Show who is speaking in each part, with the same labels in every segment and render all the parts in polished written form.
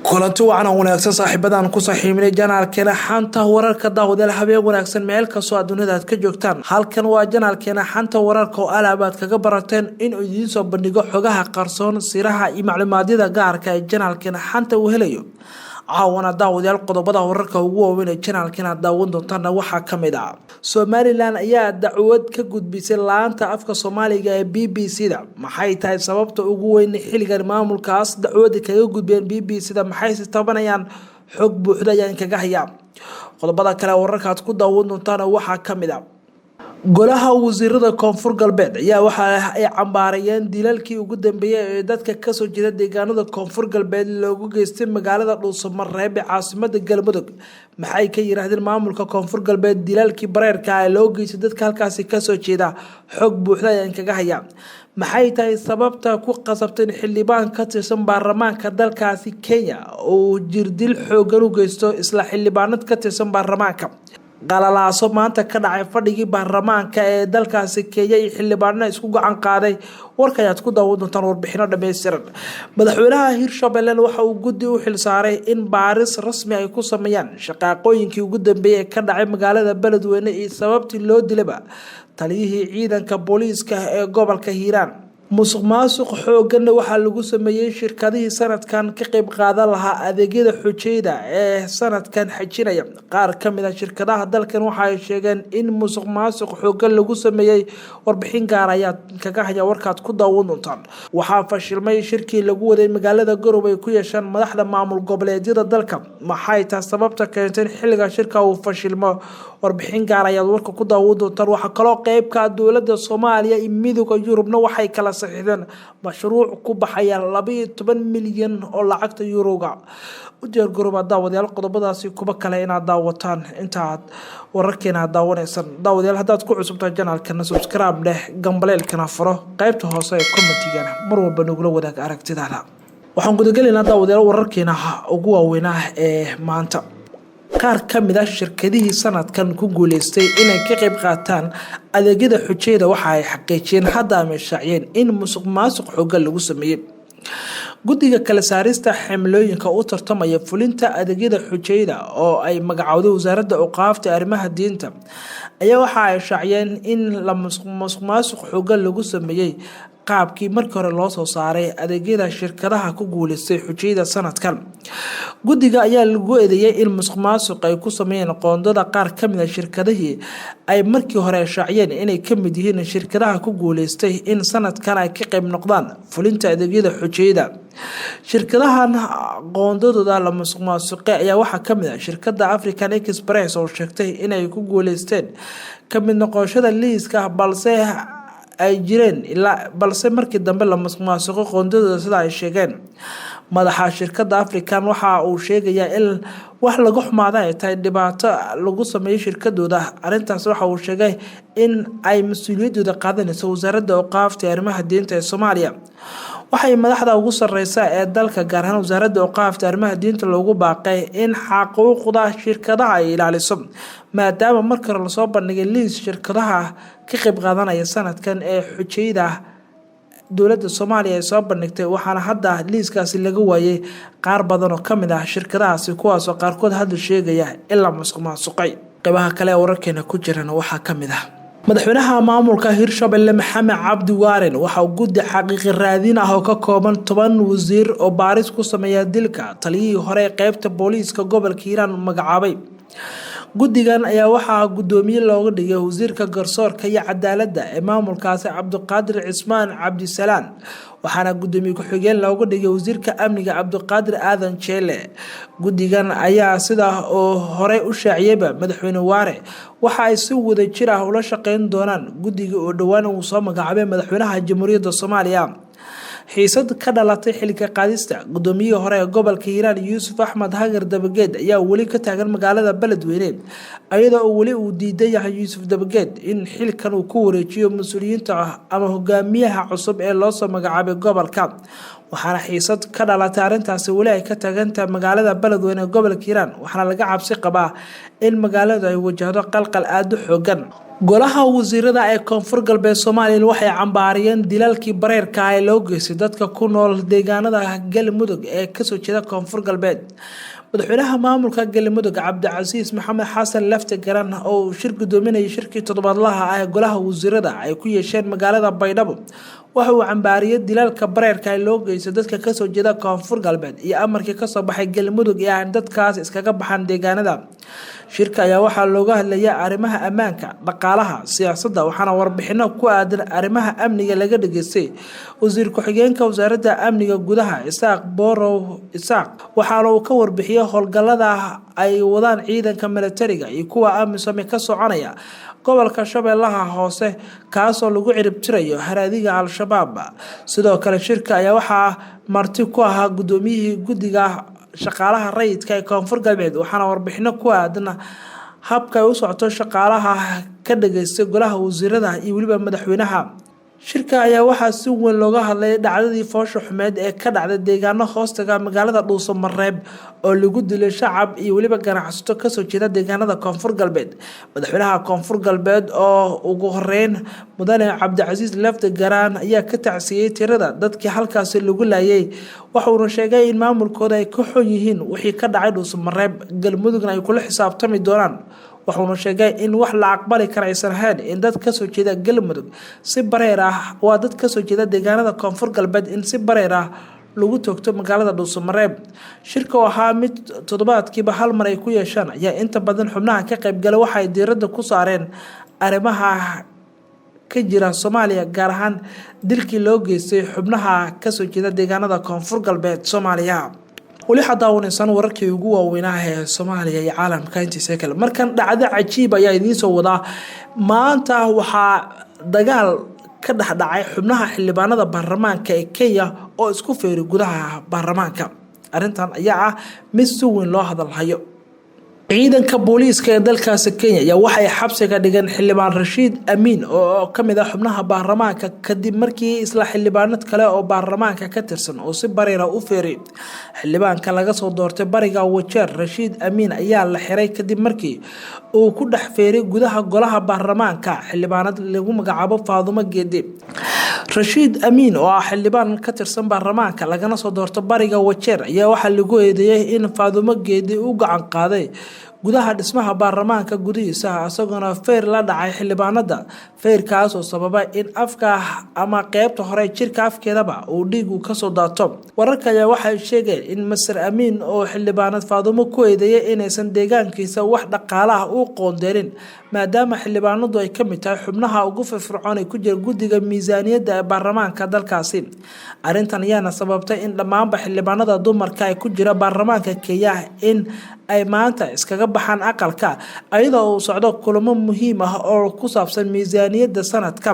Speaker 1: Kulanti wacan oo wanaagsan, saaxiibadan ku saaxiibnay janaalkeena Xanta Wararka. Daawadayaal, habeen wanaagsan meel kastoo adduunyada aad ka joogtaan. Halkan waa janaalkeena Xanta Wararka oo alaab aad kaga barateen inuu idiin soo bandhigo xogaha qarsoon, siraha iyo macluumaadyada gaarka ee janaalkeena Xanta uu helayo. Caawana daawadayaal, qodobada wararka ugu waaweyn ee janaalkeena aad daawan doontaana waxaa kamid ah: Somalilan ayaa dacwad ka gudbisay laanta afka Soomaaliga ee BBC da. Maxay tahay sababta ugu weyn xilligan maamulkaas dacwada kaga gudbeen BBC da? Maxayse tabanayaan? Xog buuxda ayaan kaga hayaa. Qodobada kale wararka aad ku daawan doontaana waxaa kamid ah: Golaha Wasiirada Koonfur Galbeed ayaa waxa ay cambaarayeen dilalkii ugu dambeeyay ee dadka kasoo jeeda deegaanada Koonfur Galbeed loogu geystay magaalada Dhuusamareeb ee caasimada Galmudug. Maxay ka yiraahdeen maamulka Koonfur Galbeed dilalkii bareerka ee loo geystay dadka halkaasi kasoo jeeda? Xog buuxda ayaan kaga hayaa. Maxay tahay sababta ku qasabtay in xildhibaan ka tirsan baarlamaanka dalkaasi Kenya uu jirdil xoogan u geysto isla xildhibaanad ka tirsan baarlamaanka? Qalalaaso maanta ka dhacay fadhigii baarlamaanka ee dalkaasi Kenya iyo xildhibaano isku gacan qaaday, warka ayaad ku daawan doontaan warbixino dhameystiran. Madaxweynaha Hirshabelle waxa uu guddi u xilsaaray in baaris rasmi ay ku sameeyaan shaqaaqooyinkii ugu dambeeyay ee ka dhacay magaalada Beledweyne iyo sababtii loo dilaba taliyihii ciidanka booliiska ee gobolka Hiiraan. Musuq maasuq xooganna waxaa lagu sameeyey shirkadihii sanadkan ka qeyb qaadan lahaa adeegyada xujeyda ee sanadkan xajinaya. Qaar kamid ah shirkadaha dalkan waxa ay sheegeen in musuq maasuq xoogan lagu sameeyey. Warbixin gaar ayaa kaga haya, warkaad ku daawan doontaan. Waxaa fashilmay shirkii lagu waday magaalada Garowe ay ku yeeshaan madaxda maamul goboleedyada dalka. Maxay tahay sababta keentay in xilliga shirka uu fashilmo? Warbixin gaar ayaad warka ku daawan doontaan. Waxaa kaloo qeybka: dowlada Soomaaliya iyo Midooda Yurubna waxay kala saxiixdeen mashruuc ku baxaya 12 milyan oo lacagta yuroga. U diyaar garooba daawadayaal, qodobadaasi kuba kale inaad daawataan intaad wararkeena aad daawanaysan. Daawadayaal, haddaad ku cusubtahay janaalkana, subscribe dheh, gambaleelkana furo, qeybta hoose ee commentigana mar walba nagula wadaag aragtidaada. Waxaan gudagelaynaa daawadayaal wararkeena ugu waaweynaa ee maanta. Qaar ka mid ah shirkadihii sanadkan ku guuleystay inay ka qayb qaataan adeegyada xujeyda waxa ay xaqiijiyeen hadda ama shaaciyeen in musuq maasuq xoogan lagu sameeyey. Guddiga kala saarista ximlooyinka u tartamaya fulinta adeegyada xujeyda oo ay magacowday Wasaaradda Awqaafta Arrimaha Diinta ayaa waxa ay shaaciyeen in la musuq maasuq xoogan lagu sameeyey qaabkii markii hore loo soo saaray adeegyada shirkadaha ku guuleystay xujiyada sanadkan. Guddiga ayaa lagu eedeeyay in musuq maasuq ay ku sameeyeen qoondada qaar kamid ah shirkadihii ay markii hore shaaciyeen inay kamid yihiin shirkadaha ku guuleystay in sanadkan ay ka qayb noqdaan fulinta adeegyada xujiyada. Shirkadahan qoondadooda la musuq maasuqay ayaa waxaa kamid ah shirkada African Express oo sheegtay inay ku guuleysteen kamid noqoshada liiska, balse ay jireen ilaa balse markii dambe la musuq maasuqo qoondadooda, sida ay sheegeen. Madaxa shirkada African waxa uu sheegayaa in wax laga xumaada ay tahay dhibaato lagu sameeyay shirkadooda. Arrintaas waxa uu sheegay in ay mas-uuliyaddooda qaadanayso Wasaaradda Awqaafta ee Arrimaha Diinta ee Soomaaliya. Waxay madaxda ugu sareysa ee dalka, gaar ahaan Wasaaradda Awqaafta Arrimaha Diinta, loogu baaqay in xaquuqda shirkadaha ay ilaaliso, maadaama markii hore lasoo bandhigay liis shirkadaha ka qayb qaadanaya sanadkan ee xujeyda dowladda Soomaaliya ay soo bandhigtay. Waxaana hadda liiskaasi laga waayay qaar badan oo kamid ah shirkadahaasi, kuwaasoo qaarkood hadda sheegaya in la musuq maasuqay. Qeybaha kale ee wararkeena ku jirana waxaa kamid ah: Madaxweynaha maamulka Hirshabelle Maxamed Cabdi Waaren waxa uu guddi xaqiiqi raadin ah oo ka kooban 10 wasiir oo baaris ku sameeya dilka taliyihii hore ee qeybta booliiska gobolka Hiiraan magacaabay. Guddigan ayaa waxaa guddoomiye looga dhigay wasiirka garsoorka iyo cadaaladda ee maamulkaasi, Cabdiqaadir Cismaan Cabdisalaan, waxaana guddoomiye ku-xigeen looga dhigay wasiirka amniga, Cabdiqaadir Aadan Jeele. Guddigan ayaa sidaa oo horey u shaaciyeyba madaxweyne Waare waxa ay si wada jir ah ula shaqeyn doonaan guddiga oo dhowaan uu soo magacaabay madaxweynaha Jamhuuriyadda Soomaaliya. Xiisad ka dhalatay xilka qaadista gudoomiyihii hore ee gobolka Hiiraan, Yuusuf Axmed Hagar Dabageed, ayaa weli ka taagan magaalada Beledweyne, iyadoo uu weli uu diidan yahay Yuusuf Dabageed in xilkan uu ku wareejiyo mas-uuliyiinta ama hogaamiyaha cusub ee loosoo magacaabay gobolka. Waxaana xiisad ka dhalatay arrintaasi weli ay ka taagantahay magaalada Beledweyne ee gobolka Hiiraan, waxaana laga cabsi qabaa in magaaladu ay wajahdo qalqal aada u xoogan. Golaha wasiirada ee Koonfur Galbeed Soomaaliya waxay cambaariyeen dilalkii bareerka ah ee loo geystay dadka ku nool deegaanada Galmudug ee kasoo jeeda Koonfur Galbeed. Madaxweynaha maamulka Galmudug Cabdicasiis Maxamed Xasan Lafti Garan oo uu shir gudoominayay shirkii toddobaadlaha ah ee golaha wasiirada ay ku yeesheen magaalada Baydhabo, waxa uu cambaariyey dilalka bareerka ee loo geystay dadka kasoo jeeda Koonfur Galbeed iyo amarkii kasoo baxay Galmudug ee aan dadkaas iskaga baxaan deegaanada. Shirka ayaa waxaa looga hadlayay arrimaha ammaanka, dhaqaalaha, siyaasadda, waxaana warbixino ku aadan arrimaha amniga laga dhageystay wasiir ku-xigeenka wasaaradda amniga gudaha Isaaq Borow Isaaq, waxaana uu ka warbixiyey howlgallada ay wadaan ciidanka milatariga iyo kuwa AMISOM ka soconaya gobolka Shabeellaha Hoose, kaasoo lagu ciribtirayo haraadiga Al-Shabaab. Sidoo kale shirka ayaa waxaa marti ku ahaa gudoomiyihii guddiga shaqaalaha rayidka ee Koonfur Galbeed, waxaana warbixino ku aadan habka ay u socoto shaqaalaha ka dhageystay golaha wasiirada iyo weliba madaxweynaha. Shirka ayaa waxaa si weyn looga hadlay dhacdadii foosha xumeed ee ka dhacday deegaano hoostaga magaalada Dhuuso Mareeb oo lagu dilay shacab iyo weliba ganacsato kasoo jeeda deegaanada Koonfur Galbeed. Madaxweynaha Koonfur Galbeed oo ugu horeyn mudane Cabdicasiis Lafti Garaan ayaa ka tacsiyey tirada dadkii halkaasi lagu laayay, waxauna sheegay in maamulkooda ay ka xun yihiin wixii ka dhacay Dhuuso Mareeb, Galmudugna ay kula xisaabtami doonaan. Wuxuuna sheegay in wax la aqbali kara aysan ahayn in dad kasoo jeeda Galmudug si bareer ah, waa dad kasoo jeeda deegaanada Koonfur Galbeed, in si bareer ah lagu toogto magaalada Dhuusamareeb. Shirka oo ahaa mid toddobaadkiiba hal mar ay ku yeeshaan ayaa inta badan xubnaha ka qaybgala waxay diiradda ku saareen arrimaha ka jira Soomaaliya, gaar ahaan dilkii loo geystay xubnaha kasoo jeeda deegaanada Koonfur Galbeed Soomaaliya. Weli waxaad daawaneysaan wararkii ugu waaweynaaha ee Soomaaliya iyo caalamka intiisa kale. Markan dhacdo cajiib ayaa idiin soo wadaa. Maanta waxaa dagaal ka dhexdhacay xubnaha xildhibaanada baarlamaanka ee Kenya oo isku feeray gudaha baarlamaanka. Arrintan ayaa ah mid si weyn loo hadalhayo. Ciidanka booliiska ee dalkaasi Kenya ayaa waxay xabsiga dhigeen xildhibaan Rashiid Amiin oo kamid ah xubnaha baarlamaanka, kadib markii isla xildhibaanad kale oo baarlamaanka ka tirsan oo si bareera u feeray. Xildhibaanka laga soo doortay bariga Wajeer, Rashiid Amiin, ayaa la xiray kadib markii uu ku dhex feeray gudaha golaha baarlamaanka xildhibaanad lagu magacaabo Faadumo Geede. Rashiid Amiin oo ah xildhibaan ka tirsan baarlamaanka lagana soo doorto bariga Wajeer ayaa waxaa lagu eedeeyay in Faadumo Geede u gacan qaaday gudaha dhismaha baarlamaanka gudihiisa, isagoona feyr la dhacay xildhibaanada, feyrkaas oo sababa in afka ama qeybta hore jirka afkeedaba uu dhiigu kasoo daato. Wararka ayaa waxay sheegeen in Master Amiin oo xildhibaanad Faadumo ku eedeeyay inaysan deegaankiisa wax dhaqaale ah u qoondeenin, maadaama xildhibaanadu ay kamid tahay xubnaha ugu firfircoon ee ku jira guddiga miisaaniyadda ee baarlamaanka dalkaasi. Arrintan ayaana sababtay in dhammaanba xildhibaanada dumarka ee ku jira baarlamaanka Kenya in ay maanta iskaga baxaan aqalka, iyadoo uu socdo kulamo muhiim ah oo ku saabsan miisaaniyadda sanadka.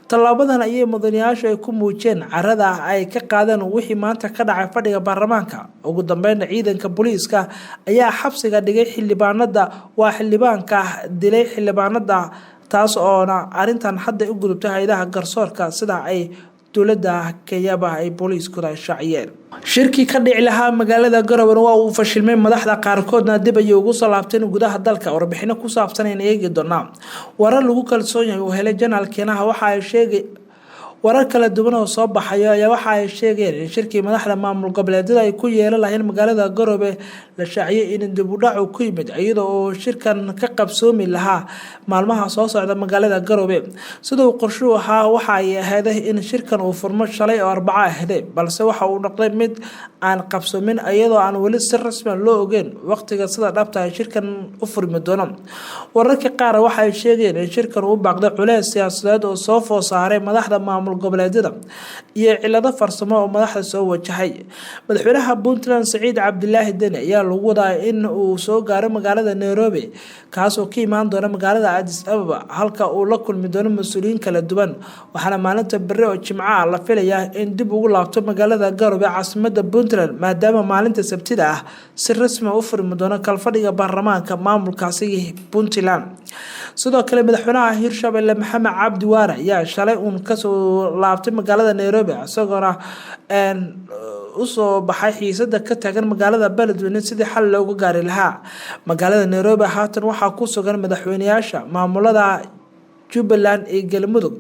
Speaker 1: Tallaabadan ayay mudanayaashu ay ku muujiyeen carada ay ka qaadeen wixii maanta ka dhacay fadhiga baarlamaanka. Ugu dambeynna ciidanka booliiska ayaa xabsiga dhigay xildhibaanada, waa xildhibaanka dilay xildhibaanada, taas oona arrintan hadda u gudubtay hay-adaha garsoorka, sida ay dowladda Kenyaba ay booliiskooda shaaciyeen. Shirkii ka dhici lahaa magaalada Garowe waa uu fashilmay, madaxda qaarkoodna dib ayay ugu soo laabteen gudaha dalka. Warbixino ku saabsan ayaan eegi doonaa. Warar lagu kalsoon yahay uu helay janaalkeenaha waxa ay sheegay, warar kala duwan oo soo baxayo ayaa waxa ay sheegeen in shirkii madaxda maamul goboleedyada ay ku yeelan lahayn magaalada Garowe la shaaciyay in dib u dhac uu ku yimid, iyada oo shirkan ka qabsoomi lahaa maalmaha soo socda magaalada Garowe. Sida uu qorshuhu ahaa waxa ay ahayd in shirkan uu furmo shalay oo Arbaco ahayd, balse waxa uu noqday mid aan qabsoomin, iyadoo aan weli si rasmi loo ogeyn waqtiga sida dhabta ay shirkan u furmi doono. Wararka qaar waxa ay sheegeen in shirkan uu baaqday culeys siyaasadeed oo soo food saaray madaxda maamul goboleedyada iyo cilado farsamo oo madaxda soo wajahay. Madaxweynaha Puntland Saciid Cabdilaahi Deni ayaa lagu wadaa in uu soo gaaro magaalada Nairobi, kaasoo ka imaan doona magaalada Addis Ababa, halka uu la kulmi doono mas-uuliyiin kala duwan. Waxaana maalinta beri oo Jimco ah la filayaa in dib ugu laabto magaalada Garowe, caasimada Puntland, maadaama maalinta Sabtida ah si rasmi u furmi doono kalfadhiga baarlamaanka maamulkaasi Puntland. Sidoo kale madaxweynaha Hirshabelle Maxamed Cabdi Waare ayaa shalay uun kasoo uu laabtay magaalada Nairobi, isagoona usoo baxay xiisada ka taagan magaalada Beledweyne sidii xal looga gaari lahaa. Magaalada Nairobi haatan waxaa ku sugan madaxweyneyaasha maamulada Jubbaland iyo Galmudug,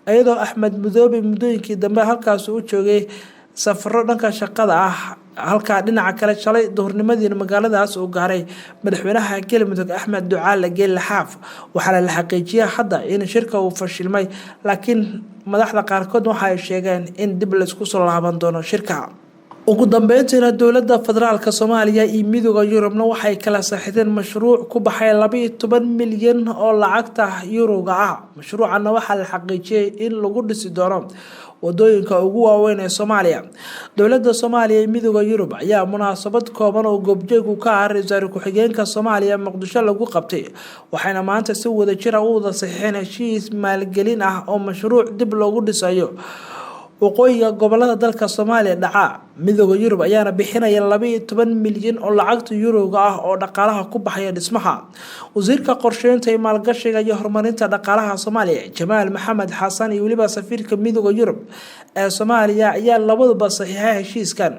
Speaker 1: iyadoo Axmed Madoobe muddooyinkii dambe halkaasi u joogay safaro dhanka shaqada ah. Halkaa dhinaca kale shalay duhurnimadiina magaaladaas uu gaaray madaxweynaha Galmudug Axmed Ducaale Geelle Xaaf. Waxaana la xaqiijiyay hadda in shirka uu fashilmay, laakiin madaxda qaarkood waxa ay sheegeen in dib laisku soo laaban doono shirka. Ugu dambeyntiina dowladda federaalka Soomaaliya iyo Midooda Yurubna waxay kala saxiixdeen mashruuc ku baxay 12 milyan oo lacagta yuruga ah. Mashruucanna waxaa la xaqiijiyay in lagu dhisi doono wadooyinka ugu waaweyn ee Soomaaliya. Dowladda Soomaaliya iyo Midooda Yurub ayaa munaasabad kooban oo goobjeegu ka ah ra-iisul wasaare ku-xigeenka Soomaaliya Muqdisho lagu qabtay, waxayna maanta si wadajir ah u wada saxiixeen heshiis maalgelin ah oo mashruuc dib loogu dhisayo waqooyiga gobolada dalka Soomaaliya dhaca. Midooda Yurub ayaana bixinaya 12 milyan oo lacagta yuroga ah oo dhaqaalaha ku baxaya dhismaha. Wasiirka qorsheynta iyo maalgashiga iyo horumarinta dhaqaalaha Soomaaliya Jamaal Maxamed Xasan iyo weliba safiirka Midooda Yurub ee Soomaaliya ayaa labaduba saxiixay heshiiskan.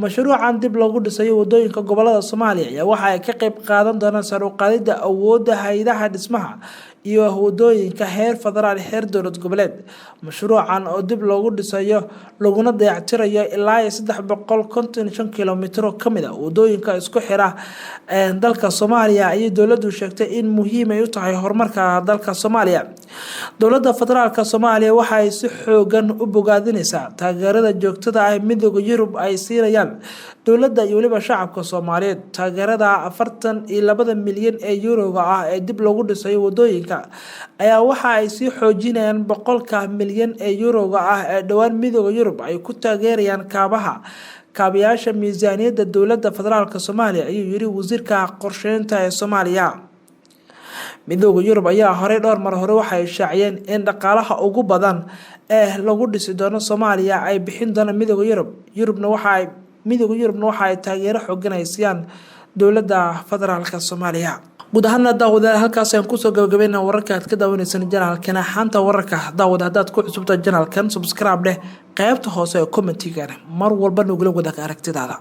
Speaker 1: Mashruucan dib loogu dhisayo wadooyinka gobolada Soomaaliya ayaa waxa ay ka qeyb qaadan doonaan sar u qaadida awoodda hay'adaha dhismaha iyo wadooyinka heer federaal, heer dowlad goboleed. Mashruucan oo dib loogu dhisayo laguna dayactirayo ilaa iyo 355 kilomitr oo kamid ah wadooyinka isku xira dalka Soomaaliya ayay dowladdu sheegtay in muhiim ay u tahay horumarka dalka Soomaaliya. Dowladda federaalka Soomaaliya waxa ay si xoogan u bogaadinaysaa taageerada joogtada ah Midooda Yurub ay siinayaan dowladda iyo weliba shacabka Soomaaliyeed. Taageerada 42 milyan ee yuroga ah ee dib loogu dhisayo wadooyinka ayaa waxa ay sii xoojinayaan 100-ka milyan ee yuroga ah ee dhowaan Midooda Yurub ay ku taageerayaan kaabayaasha miisaaniyadda dowladda federaalka Soomaaliya, ayuu yiri wasiirka qorsheynta ee Soomaaliya. Midooda Yurub ayaa horey dhowr mar hore waxay shaaciyeen in dhaqaalaha ugu badan ee lagu dhisi doono Soomaaliya ay bixin doonaan Midooda Yurub. Yurubna waxa ay Midooda Yurubna waxa ay taageero xoogan ay siiyaan dowladda federaalka Soomaaliya. Guud ahaana daawadayaal, halkaas ayaan kusoo gabagabayna wararka aad ka daawanaysan channelkana Xanta Wararka. Daawad, haddaad ku cusubta channelkan, subscribe dheh, qeybta hoose ee commentigan mar walba nogula wadaag aragtidaada.